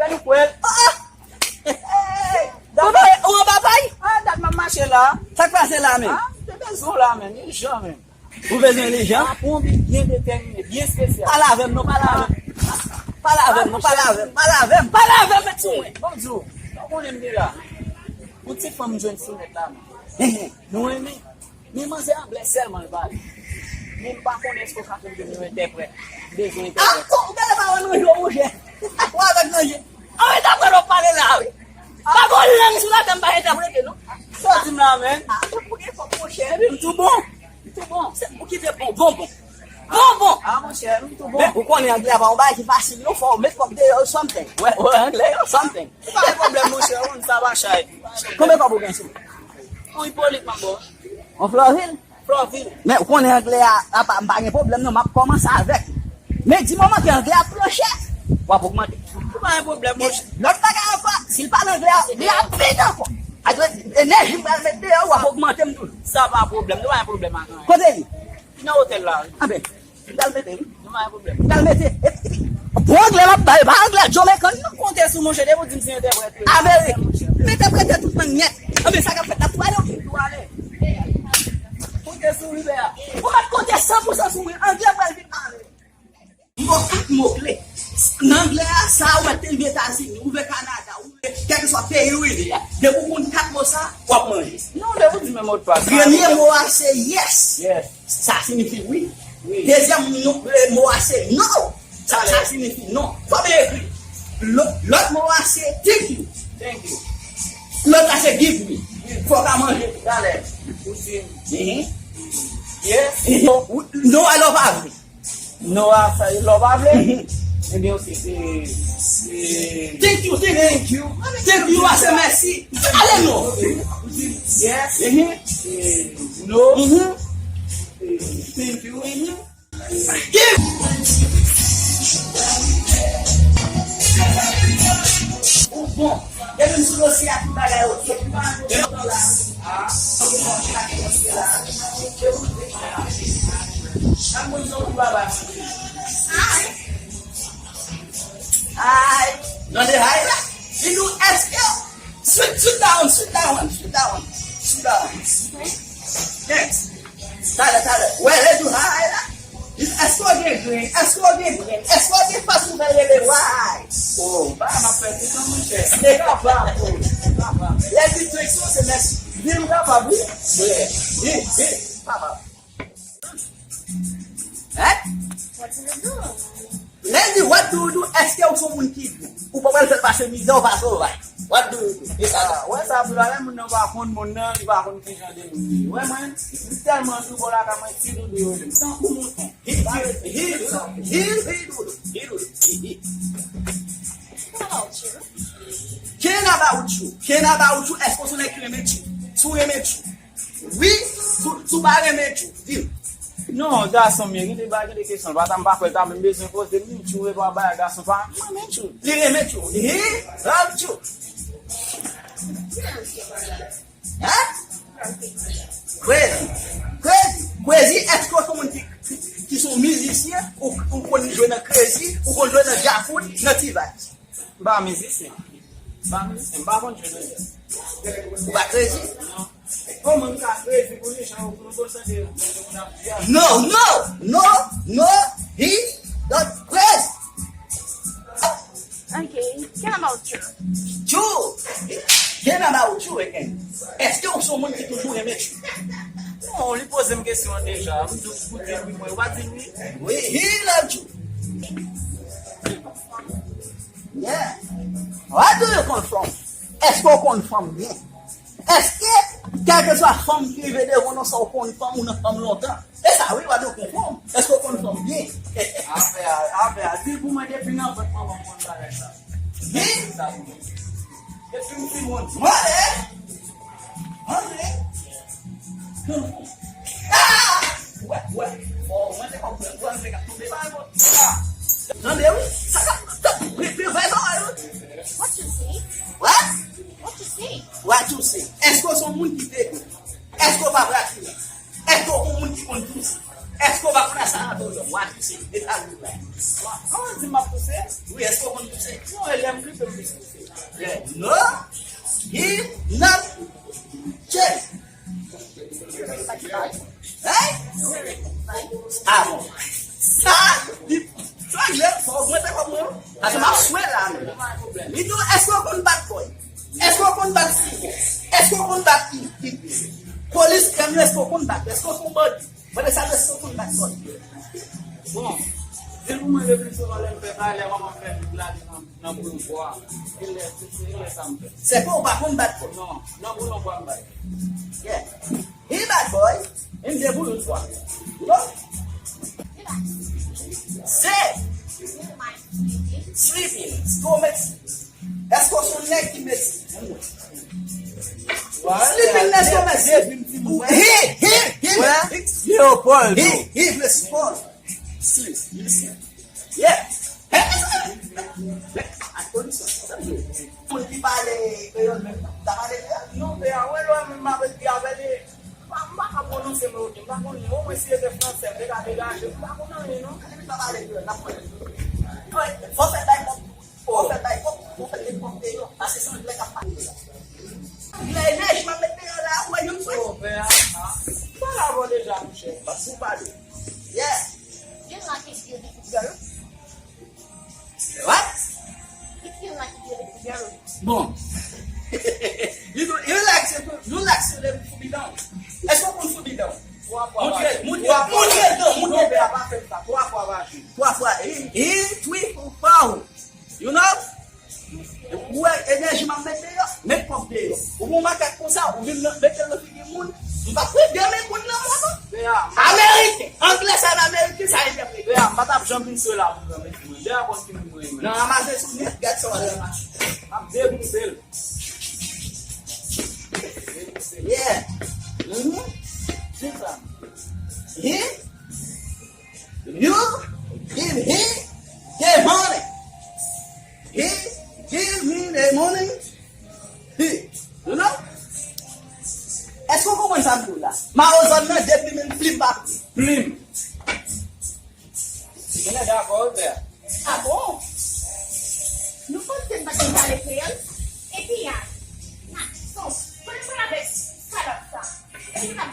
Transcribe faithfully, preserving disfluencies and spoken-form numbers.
Ou kwè l? Ah! Ou anba pay? Ah, dat m ap mache la. Sa k pase la menm? Ah, m te bezwen w la menm, ijan menm. Ou bezwen ijan? Ah, pou yon byen detèmine, byen espesyal. Pale avè m non, pale avè m. Pale avè m non, pale avè m, pale avè m, pale avè m, met sou mwen. Bon, di w, ou konnen m te la. Yon ti fanm m jwenn sou nèt la menm. Nou renmen. Men manzè an blè sèlman l pale. Men m pa konnen èske w ka fè m jwenn yon entèprèt. M bezwen entèprèt. Ah, ou genlè pa wè nan je w, monchè. Ou avèk nan je. An entèprèt w ap pale la, wi. Pa gon lang sou latè m pa entèprete, non. Sa w di m la, menn? Ah, ou gen kòb, monchè. Epi m tou bon. M tou bon. Se ou ki te bon, bon, bon. Bon, bon. Ah, monchè, m tou bon. Men ou konnen anglè a pa yon bagay ki fasil, non. Fò w met kòb deyò, something. Wè, wè, anglè yo, something. Ou pa gen pwoblèm, monchè, ou konn sa pa chay. Konbyen kòb ou gen sou? On Ipolit, m ap ba w. On Flòvil? Flòvil. Men ou konnen anglè a, apa, m pa gen pwoblèm non, m ap kòmanse avèk. Men di moman ke anglè a pran chè, w ap ogmante. Ou pa gen pwoblèm, monchè. Lòt bagay ankò, si l pale anglè a, li ap vin ankò. Atò, enèji m pral met deyò, w ap ogmante m toujou. Sa pa pwoblèm, nou pa gen pwoblèm ak anyen. Kote li? Li nan otèl la, wi. Anben, m pral mete, wi. Nou pa gen pwoblèm. M pral mete. Epi, bon anglè m ap bay, pa anglè Jamaican, non. Konte sou monchè, depi w di m se entèprèt, wi. Amerik. M entèprete tout lang nèt. Anben, sa k ap fèt, n ap tou ale, oke? Tou ale. Konte sou Hubert. Ou mèt konte san pou san sou mwen, anglè pral vin pale. M ba w kat mo kle. Nan anglè a, sa ou mèt te rive Etazini, ou rive Kanada, ou rive kèlkeswa peyi ou rive a. Depi ou konn kat mo sa, w ap manje. Non, depi w di men modpas la. Premye mo a se yes. Yes. Sa siyifi wi. Wi. Dezyèm mo, eh, mo a se no. Sa, sa siyifi non. Fò byen ekri. Lò-, lòt mo a se thank you. Thank you. Lòt la se give me. Give me. Fò w ka manje tou. Talè, ou di m. Mhm. Yes. No, alò pa vle. No a sa, lè w pa vle? Mhm. Ebyen, oke, se, se thank you, thank you. Thank you a se mèsi. Ale non. Oke. Ou di yes. Mhm. E no. Mhm. E thank you. Mhm. Ou bon. Depi m sou dosye a, tout bagay oke. Depi m pa nan dosye la. Ah, sa bon, sa bon, baba. Hi. Hi. Nan de hi la. Li di w, èske Sit, sit down, sit down, sit down, sit down. Next. Talè, talè. Wè, lè di w hi la. Èske w gen grenn? Èske w gen grenn? Èske w gen fas pou fè rele? Why? Oh, ba m ap fè tout an monchè. Se kapab, oh, se kapab. Lè di thanks ou, se mèsi. Di m kapab, wi. Wi, wi, wi, kapab. Hein? What do you do? Lè l di what do you do, èske ou se yon moun ki dou? Ou pa pral fè l pase mizè, ou pa sovaj. What do you do? E sa. Ah, wè sa, pou talè moun nan pa konn moun nan, li pa konn ki jan de moun li ye. Wè mwen, m tèlman dou bò lakay mwen, ti doudou yo rele m. Tankou mouton. Hi, hi, hi, hi, hi, doudou. Hi, doudou. Hi, hi. What about you? Ken about you? Ken about you? Èske ou se yon nèg ki renmen tchou? Si w renmen tchou. Wi, si w, si w pa renmen tchou, di m. Non, gason m ye, gen de bagay, gen de kesyon. Pa ta m pa kwè, ta m bezwen poze m, tchou e pa bagay gason pa, mwen renmen tchou. Li renmen tchou. He love tchou. Hein? Crazy. Crazy. Crazy, èske w se yon moun ki, ki, ki se yon mizisyen? Ou, ou konn jwe nan crazy, ou konn jwe nan djakout, nan ti vibes? M pa mizisyen. M pa mizisyen. M pa konn jwe nan djaz. Ou pa crazy? Non. Kòman m ka crazy pou li, jan ou konn tande moun ap di a? No, no, no, no, he not crazy. Ok, ken about you? Tchou! Ken about you again? Èske ou se yon moun ki toujou renmen tchou? Non, li poze m kesyon an deja. M di w pou di l wi, mwen. Ou pa di l wi? Wi, he love you. Yeah. Where do you come from? Èske w konn fanm byen? Èske, kèlkeswa fanm ki rive devan w nan sa, w konn fanm ou nan fanm lontan? E sa wi, where do you come from? Èske w konn fanm byen? Afè a, afè a. Di l pou mwen depi nan vant manman m konn bagay sa. Byen? Sa pou mwen. Depi m timoun. Mwen, eh? Antre. Ah! Wè, wè. Bon, mwen se kòm mwen, mwen se k ap tonbe pa yon. Ah! Tande wi, sa k ap, sa k ap, pre-, pre-, fè sa, wi. What you say? What? What you say? What you say? Èske w se yon moun ki degou? Èske w pa pratike? Èske w se yon moun ki konn touche? Èske w pa konn sa nan tonton? What you say? E sa l di la. Kòman di m ap pouse? Wi, èske w konn pouse? Non, e lè m gripe m plis pouse. Lè, no, he, not, change. Hein? Ah bon. Sa, li, sa anglè, fò ogmante kòb mwen, wi. Paske m ap swe la, men. Li di w, èske w konn bat boy? Èske w konn bat siko? Èske w konn bat i, i, i? Polis krèm yo, èske w konn bat? Èske w konn bandi? Mande sa, èske w konn bat boy? Bon, di l pou mwen reflechi, lè m fè bagay, lè manman m fè m lage nan, nan boulon bwa. E lè, se, se lè sa m fè. Se ke w pa konn bat boy? Non, nan boulon bwa m bat. Yeah. He bat boy, him dey bully twa. You know? Se sleeping, stroke. Èske w se yon nèg ki met sleeping nan stroke? He, he, he, he, Leopoldo. He, he, Leopoldo. Sleep. Yeah. Moun ki pale kreyòl menm, ta pale kreyòl? Non, pè a, wè lè w menm avèk li avè li. M pa, m pa ka pwononse mo yo byen, m pa konnen. Omwen si yo te fransè, m te ka degaje, m pa konn anyen, non. Depi pa pale kreyòl, n ap pale. Fò fè bay kòb, fò fè bay kòb, fò fè bay kòb deyò. Paske se anglè k ap pale la. Anglè, enèji m ap met deyò la, ou wè youn fè. Oh, pè a, a. M pale avè w deja, monchè. Pas ou pale. Yeah. Gen la ki di yo di foutbòl. What? Bon. You, do- you like to, you like to live in Foubidon. Èske w konn Foubidon? Montre, montre, montre don, montre don. Twa fwa pa jou. Twa fwa, he, he, three, four, four. You know? Ou wè enèji m ap met deyò, met kòb deyò. Ou wè yon makak konsa, ou vin nan, mete l nan figi moun. M pa kwè demen moun nan mò non. Ameriken, anglè sa nan Ameriken, sa entèprete. Pè a, m pa t ap janm vin sou la pou m janm vin. Deja konn ki moun mwen renmen. Nan ramaje sou nèt, gad sa w al ramaje. M ap debouze l. Yeah. Mhm. Di sa. He? You give him the money. He give me the money. He, you know? Èske w konprann sa m di w la? Mawozòn nan, depi menm plim pa plim. Mwen dakò, wi, pè. Ah bon? Nou panse m pa t konn pale kreyòl? Epi a, Nakson, konnen pale avèk salòp sa. Epi l ap